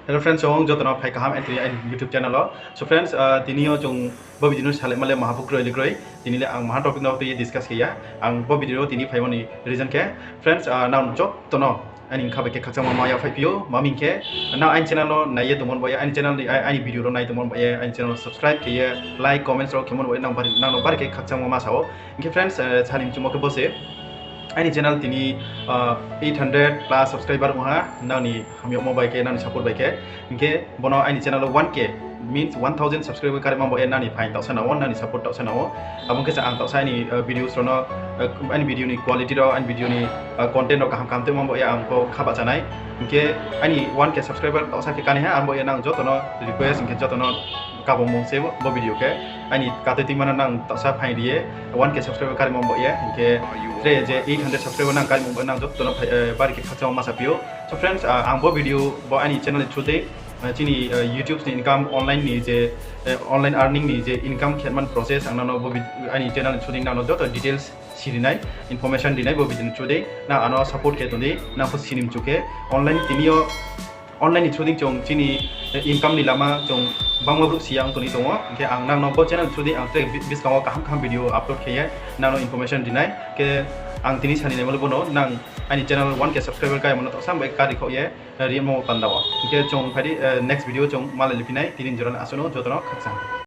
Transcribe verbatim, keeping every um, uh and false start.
Hello friends, chung joto no phai kaham aini tini aini YouTube channel o. So friends, tini yo chung bo video no salema le maha pho kroi le kroi. Tini le ang maha topic no tui ye discuss khe ya. Ang bo video no tini phaimo ni reason khe, friends, nang joto no aini bkha bai khe khakchangmo ma yaphaihphi ou, ma hing khe, nang aini channel no nai ye tongmo ni baoh ye, aini channel ni, aini video rao nai tongmo ni baoh ye, aini channel no subscribe khe ye, like, comments rao khemo ni baoh ye nang no bari khe khakchangmo ma sa ou. Hing khe friends, sani mchumo khe bo se, aini channel tini eight hundred plus subscriber ong ha, nang ni hamyagmo bai khe, nang ni support bai khe. Hing khe bo no aini channel o one K, means one thousand subscriber karima baoh ye nang ni phaing taohsa nang ou, nang ni support taohsa nang ou. Abo ong khe se ang taohsa aini videos rao no, aini video ni quality rao, aini video ni content rao kaham kaham tongma baoh ye ang pho kha bahcha nai. Hing khe aini one K subscriber taohsa khe kani ha, ang baoh ye nang joto no request, hing khe joto no kabomung se bo video khe. Aini katui tuima no nang taohsa phaing ri ye, one K subscriber karima baoh ye, hing khe tre je eight hundred subscriber nang karima baoh ye nang joto no bari khe khakchangmo ma saphi ou. So friends, ang bo video bo aini channel ni through dei, chini YouTube ni income, online ni je, online earning ni je income khe man process ang nang no aini channel ni through dei nang no joto details si ri nai, information ri nai bo video ni through dei. Nang ano support khe tong di, nang pho sini mchu khe, online tini yo online ni through dei chung chini income ni lama chung bangma brouh si ya ong tong ni tong ou. Hing khe ang nang no bo channel ni through dei ang tre buskang wo kaham kaham video upload khe ye nang no information ri nai. Khe ang tini sani naimo le bo no, nang aini channel one K subscriber karimo no taohsa bai kari khaoh ye rimo panda wo. Hing khe chung phai di, next video chung malai liphi nai, tini jora ni asuh no joto no khakchang.